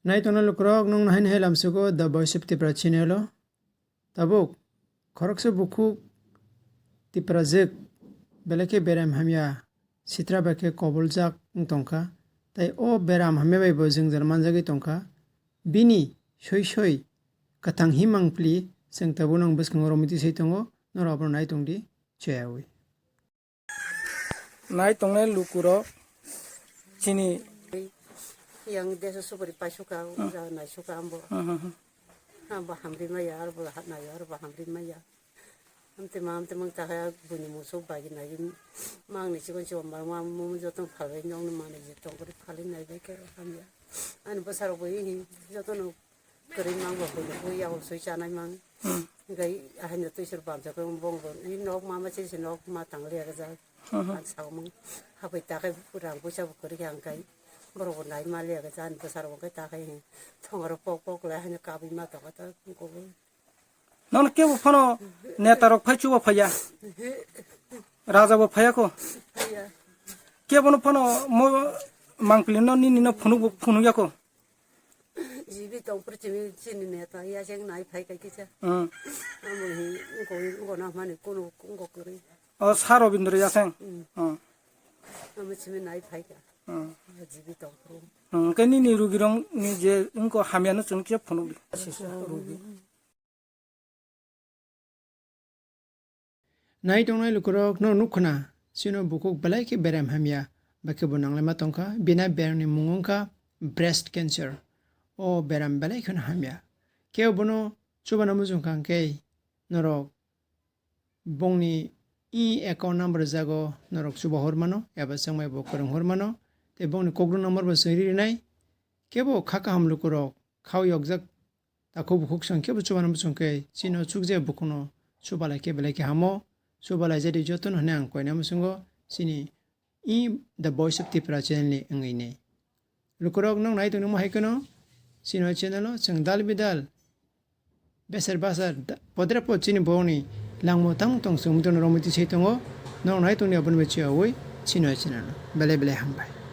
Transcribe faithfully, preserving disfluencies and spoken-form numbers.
Nai tongnai lukurok, nwng no haino hai lamsugo The Voice of Tipra channel o. Tabuk, khoroksa bukhuk Tiprajwk belai khe beram hamya sitra bai khe koboljak wng tongkha. Tai o beram hamya bai bo jwngjal manjagwi tongkha. Bini soi soi kwthang himang pli chwng tabuk nwng bwskango romwi twi sai tongo, norok abono nai tongdi, cheyaui. Nai tongnai lukurok chini. Yang deso supari paisuka, hmm, uja naisuka ambo. Hmm, hmm, hmm. Ambo hamri maya, arbo hat nayo, arbo hamri maya. Amte ma, amte mang ta kaya buni musu bagi nagi mang ni chikon chikon ma, ma, mu joto phalai nong ni mani je tong kori phalai nai bai ke hamya. Ani bwsarok bo hi joto no kwrwi mang bo hwnwi bo yago soi chanai mang. Hmm. Hinkhe haino twisor bamsa khe bong bo i nok ma ma se se nok ma tang liya gajak. Hmm, hmm. Ang sao mang habai ta khe rang puisa bo kwrwi khe ang kai borok bo nai ma liya gajak ani bwsarok bo khe ta khe thongaro pok pok lai haino kabui ma tong kha ta koboi. Nono kebo phano neta rok phai chuba phaiya. Raja bo phaiya ko. Phaiya. Kebo no phano mo mangpili no nini no phunuk bo phunuk ya ko. Jibi tong purchimi chini neta ya jeng nai phai kai kisa. Hmm. Amo hi ngo ngo na mani kono ngo kuri. O Sa Robindra Yaseng. Hmm. Hmm. Amo chimi nai phai ka. Hmm. Jibi tong puru. Hmm. Ke nini rugi rong ni je ingko hamya no chwng kisa phunuk di. Sisa rugi. Nai tongnai lukurok no nukkhna, chino bukhuk belai khe beram hamya, bai khe bo nanglaima tongkha, bini beramni mung wngkha breast cancer. O beram belai kheno hamya. Kebo bono chubana muchung kha hwnkhe norok bongni e account number jago norok chuba hor mano, eba chwngmai bo kwrwng hor mano, tei bongni kokdwng number bo chwng ri rinai. Kebo kha kaham lukurok khao yokjak takhuk bukhuk song kebo chubana muchung khe chino chukjaya bukhukno chubalai khe belai khe hamo, chubalai jadi jotono hwnwi ang koina muchungo chini i The Voice of Tripura channel ni wngwi nei. Lukurok nwng nai tongmani hai kheno chini o channel o chwng dal bidal beser basar da-, podre pod chini borokni langmo tamo tong chwng wngwi tongno romwi twi sai tongo. Nwng nai tongni aboni bai chiyaui chini o channel o belai belai hambai.